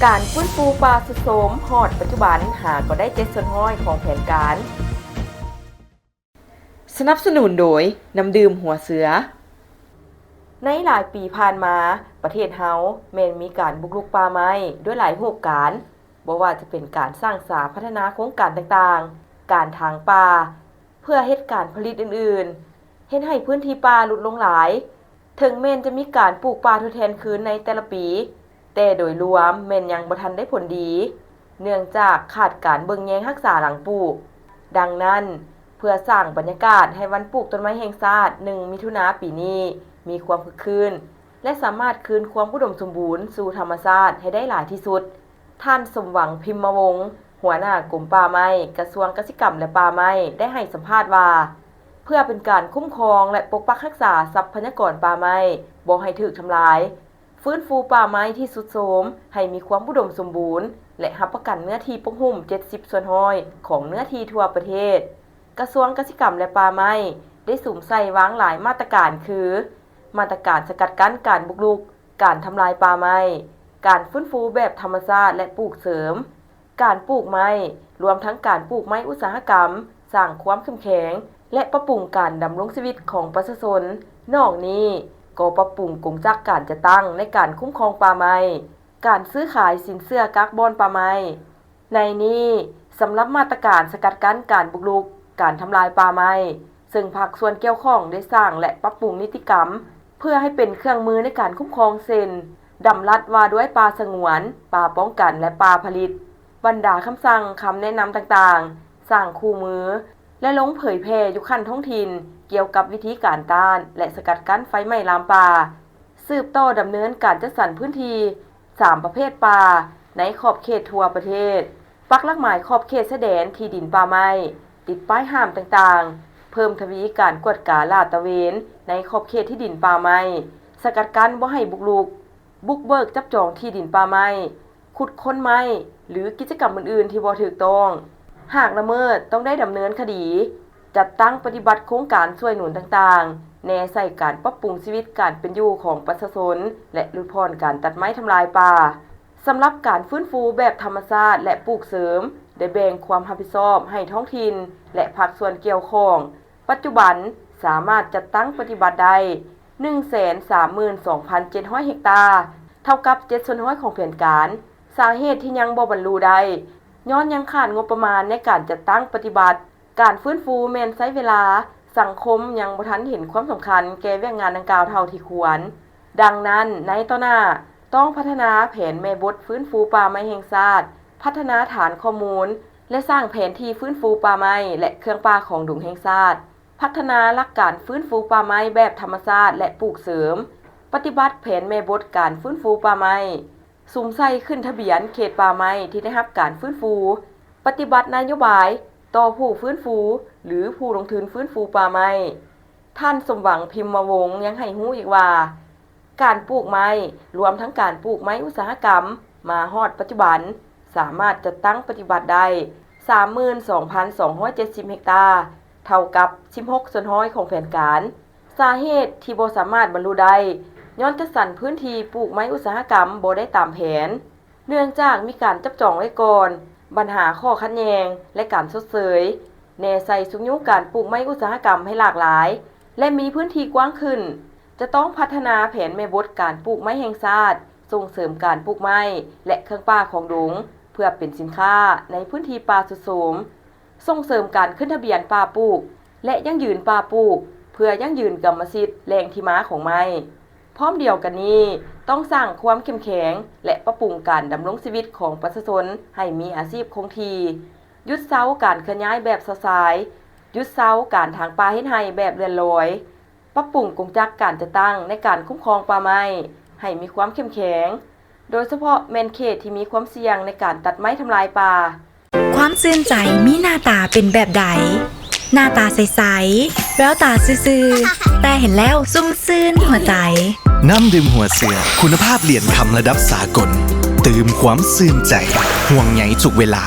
ການຟື້ນຟູປ່າຊຸດໂຊມຮອດປັດຈຸບັນຫາກໍໄດ້ເຈັດສ່ວນຮ້ອຍຂອງແຜນການ. ສະໜັບສະໜູນໂດຍ ນ້ຳດື່ມຫົວເສືອ. ໃນຫຼາຍປີຜ່ານມາ, ປະເທດເຮົາແມ່ນມີການບຸກລຸກປ່າໄມ້ດ້ວຍຫຼາຍຮູບການ, ບໍ່ວ່າຈະເປັນການສ້າງສາພັດທະນາໂຄງການຕ່າງໆ, ການຖາງປ່າເພື່ອເຮັດການຜະລິດອື່ນໆ, ເຮັດໃຫ້ພື້ນທີ່ປ່າຫຼຸດລົງຫຼາຍ. ເຖິງແມ່ນຈະມີການປູກປ່າທົດແທນຄືນໃນແຕ່ລະປີ, ແຕ່ໂດຍລວມແມ່ນຍັງບໍ່ທັນໄດ້ຜົນດີ, ເນື່ອງຈາກຂາດການເບິ່ງແຍງຮັກສາຫຼັງປູກ. ດັ່ງນັ້ນ, ເພື່ອສ້າງບັນຍາກາດໃຫ້ວັນປູກຕົ້ນໄມ້ແຫ່ງຊາດ ໜຶ່ງ ມິຖຸນາປີນີ້ມີຄວາມຄຶກຄື້ນ ແລະ ສາມາດຄືນຄວາມອຸດົມສົມບູນສູ່ທຳມະຊາດໃຫ້ໄດ້ຫຼາຍທີ່ສຸດ, ທ່ານ ສົມຫວັງ ພິມມະວົງ ຫົວໜ້າກົມປ່າໄມ້ ກະຊວງກະສິກຳ ແລະ ປ່າໄມ້ ໄດ້ໃຫ້ສຳພາດວ່າ, ເພື່ອເປັນການຄຸ້ມຄອງ ແລະ ປົກປັກຮັກສາຊັບພະຍາກອນປ່າໄມ້ບໍ່ໃຫ້ຖືກທຳລາຍ, ຟື້ນຟູປ່າໄມ້ທີ່ຊຸດໂຊມໃຫ້ມີຄວາມອຸດົມສົມບູນ ແລະ ຮັບປະກັນເນື້ອທີ່ປົກຫຸ້ມເຈັດສິບສ່ວນຮ້ອຍຂອງເນື້ອທີ່ທົ່ວປະເທດ. ກະຊວງກະສິກຳ ແລະ ປ່າໄມ້ ໄດ້ສຸມໃສ່ວາງຫຼາຍມາດຕະການຄື ມາດຕະການສະກັດກັ້ນການບຸກລຸກ, ການທຳລາຍປ່າໄມ້, ການຟື້ນຟູແບບທຳມະຊາດ ແລະ ປູກເສີມ, ການປູກໄມ້, ລວມທັງການປູກໄມ້ອຸດສາຫະກຳ, ສ້າງຄວາມເຂັ້ມແຂງ ແລະ ປັບປຸງການດຳລົງຊີວິດຂອງປະຊາຊົນ. ນອກນີ້, ກໍປັບປຸງກົງຈັກການຈັດຕັ້ງໃນການຄຸ້ມຄອງປ່າໄມ້, ການຊື້ຂາຍສິນເຊື່ອກັກບ່ອນປ່າໄມ້. ໃນນີ້, ສຳລັບມາດຕະການສະກັດກັ້ນການບຸກລຸກ, ການທຳລາຍປ່າໄມ້, ເຊິ່ງພາກສ່ວນກ່ຽວຂ້ອງໄດ້ສ້າງ ແລະ ປັບປຸງນິຕິກຳ ເພື່ອໃຫ້ເປັນເຄື່ອງມືໃນການຄຸ້ມຄອງ ເຊັ່ນ ດຳລັດວ່າດ້ວຍປ່າສະຫງວນ, ປ່າປ້ອງກັນ ແລະ ປ່າຜະລິດ, ບັນດາຄຳສັ່ງ, ຄຳແນະນຳຕ່າງໆ, ສ້າງຄູ່ມື ແລະ ລົງເຜີຍແຜ່ຢູ່ຂັ້ນທ້ອງຖິ່ນ ກ່ຽວກັບວິທີການຕ້ານ ແລະ ສະກັດກັ້ນໄຟໄໝ້ລາມປ່າ, ສືບຕໍ່ດຳເນີນການຈັດສັນພື້ນທີ່ສາມປະເພດປ່າໃນຂອບເຂດທົ່ວປະເທດ, ປັກຫຼັກໝາຍຂອບເຂດຊາຍແດນທີ່ດິນປ່າໄມ້, ຕິດປ້າຍຫ້າມຕ່າງໆ, ເພີ່ມທະວີການກວດກາລາດຕະເວນໃນຂອບເຂດທີ່ດິນປ່າໄມ້, ສະກັດກັ້ນບໍ່ໃຫ້ບຸກລຸກ, ບຸກເບີກຈັບຈອງທີ່ດິນປ່າໄມ້, ຂຸດຄົ້ນໄມ້ ຫຼື ກິດຈະກຳອື່ນໆທີ່ບໍ່ຖືກຕ້ອງ. ຫາກລະເມີດ, ຕ້ອງໄດ້ດຳເນີນຄະດີ, ຈັດຕັ້ງປະຕິບັດໂຄງການຊ່ວຍໜູນຕ່າງໆ, ແນໃສ່ການປັບປຸງຊີວິດການເປັນຢູ່ຂອງປະຊາຊົນ ແລະ ຫຼຸດຜ່ອນການຕັດໄມ້ທຳລາຍປ່າ. ສຳລັບການຟື້ນຟູແບບທຳມະຊາດ ແລະ ປູກເສີມ ໄດ້ແບ່ງຄວາມຮັບຜິດຊອບໃຫ້ທ້ອງຖິ່ນ ແລະ ພາກສ່ວນກ່ຽວຂ້ອງ. ປັດຈຸບັນສາມາດຈັດຕັ້ງປະຕິບັດໄດ້ ໜຶ່ງແສນສາມໝື່ນສອງພັນເຈັດຮ້ອຍເຮັກຕາ, ເທົ່າກັບເຈັດສ່ວນຮ້ອຍຂອງແຜນການ. ສາເຫດທີ່ຍັງບໍ່ບັນລຸໄດ້ ຍ້ອນຍັງຂາດງົບປະມານໃນການຈັດຕັ້ງປະຕິບັດ. ການຟື້ນຟູແມ່ນໃຊ້ເວລາ, ສັງຄົມຍັງບໍ່ທັນເຫັນຄວາມສຳຄັນແກ່ວຽກງານດັ່ງກ່າວເທົ່າທີ່ຄວນ. ດັ່ງນັ້ນ, ໃນຕໍ່ໜ້າ, ຕ້ອງພັດທະນາແຜນແມ່ບົດຟື້ນຟູປ່າໄມ້ແຫ່ງຊາດ, ພັດທະນາຖານຂໍ້ມູນ ແລະ ສ້າງແຜນທີ່ຟື້ນຟູປ່າໄມ້ ແລະ ເຄື່ອງປ່າຂອງດົງແຫ່ງຊາດ, ພັດທະນາຫຼັກການຟື້ນຟູປ່າໄມ້ແບບທຳມະຊາດ ແລະ ປູກເສີມ, ປະຕິບັດແຜນແມ່ບົດການຟື້ນຟູປ່າໄມ້, ສຸມໃສ່ຂຶ້ນທະບຽນເຂດປ່າໄມ້ທີ່ໄດ້ຮັບການຟື້ນຟູ, ປະຕິບັດນະໂຍບາຍຕໍ່ຜູ້ຟື້ນຟູ ຫຼື ຜູ້ລົງທຶນຟື້ນຟູປ່າໄມ້. ທ່ານ ສົມຫວັງ ພິມມະວົງ ຍັງໃຫ້ຮູ້ອີກວ່າ, ການປູກໄມ້, ລວມທັງການປູກໄມ້ອຸດສາຫະກຳ, ມາຮອດປັດຈຸບັນ, ສາມາດຈັດຕັ້ງປະຕິບັດໄດ້ ສາມໝື່ນສອງພັນສອງຮ້ອຍເຈັດສິບເຮັກຕາ, ເທົ່າກັບ ສິບຫົກສ່ວນຮ້ອຍຂອງແຜນການ. ສາເຫດທີ່ບໍ່ສາມາດບັນລຸໄດ້ ຍ້ອນຈັດສັນພື້ນທີ່ປູກໄມ້ອຸດສາຫະກຳບໍ່ໄດ້ຕາມແຜນ. ເນື່ອງຈາກມີການຈັບຈອງໄວ້ກ່ອນ, ບັນຫາຂໍ້ຂັດແຍ່ງ ແລະ ການຊົດເຊີຍ, ແນໃສ່ຊຸກຍູ້ການປູກໄມ້ອຸດສາຫະກຳໃຫ້ຫຼາກຫຼາຍ ແລະ ມີພື້ນທີ່ກວ້າງຂຶ້ນ, ຈະຕ້ອງພັດທະນາແຜນແມ່ບົດການປູກໄມ້ແຫ່ງຊາດ, ສົ່ງເສີມການປູກໄມ້ ແລະ ເຄື່ອງປ່າຂອງດົງ ເພື່ອເປັນສິນຄ້າໃນພື້ນທີ່ປ່າຊຸດໂຊມ, ສົ່ງເສີມການຂຶ້ນທະບຽນປ່າປູກ ແລະ ຢັ້ງຢືນປ່າປູກ ເພື່ອຢັ້ງຢືນກຳມະສິດແຫຼ່ງທີ່ມາຂອງໄມ້. ພ້ອມດຽວກັນນີ້, ຕ້ອງສ້າງຄວາມເຂັ້ມແຂງ ແລະ ປັບປຸງການດຳລົງຊີວິດຂອງປະຊາຊົນໃຫ້ມີອາຊີບຄົງທີ່, ຢຸດເຊົາການເຄື່ອນຍ້າຍແບບຊະຊາຍ, ຢຸດເຊົາການຖາງປ່າເຮັດໄຮ່ແບບເລື່ອນລອຍ, ປັບປຸງກົງຈັກການຈັດຕັ້ງໃນການຄຸ້ມຄອງປ່າໄມ້ໃຫ້ມີຄວາມເຂັ້ມແຂງ, ໂດຍສະເພາະແມ່ນເຂດທີ່ມີຄວາມສ່ຽງໃນການຕັດໄມ້ທຳລາຍປ່າ. ຄວາມຊື່ນໃຈມີໜ້າຕາເປັນແບບໃດ? ໜ້າຕາໃສໆ ແວວຕາຊື່ໆ ແຕ່ເຫັນແລ້ວຊຸ່ມຊື່ນຫົວໃຈ. ນ້ຳດື່ມຫົວເສືອ ຄຸນນະພາບຫຼຽນຄຳລະດັບສາກົນ ຕື່ມຄວາມຊື່ນໃຈ ຫ່ວງໃຍທຸກເວລາ.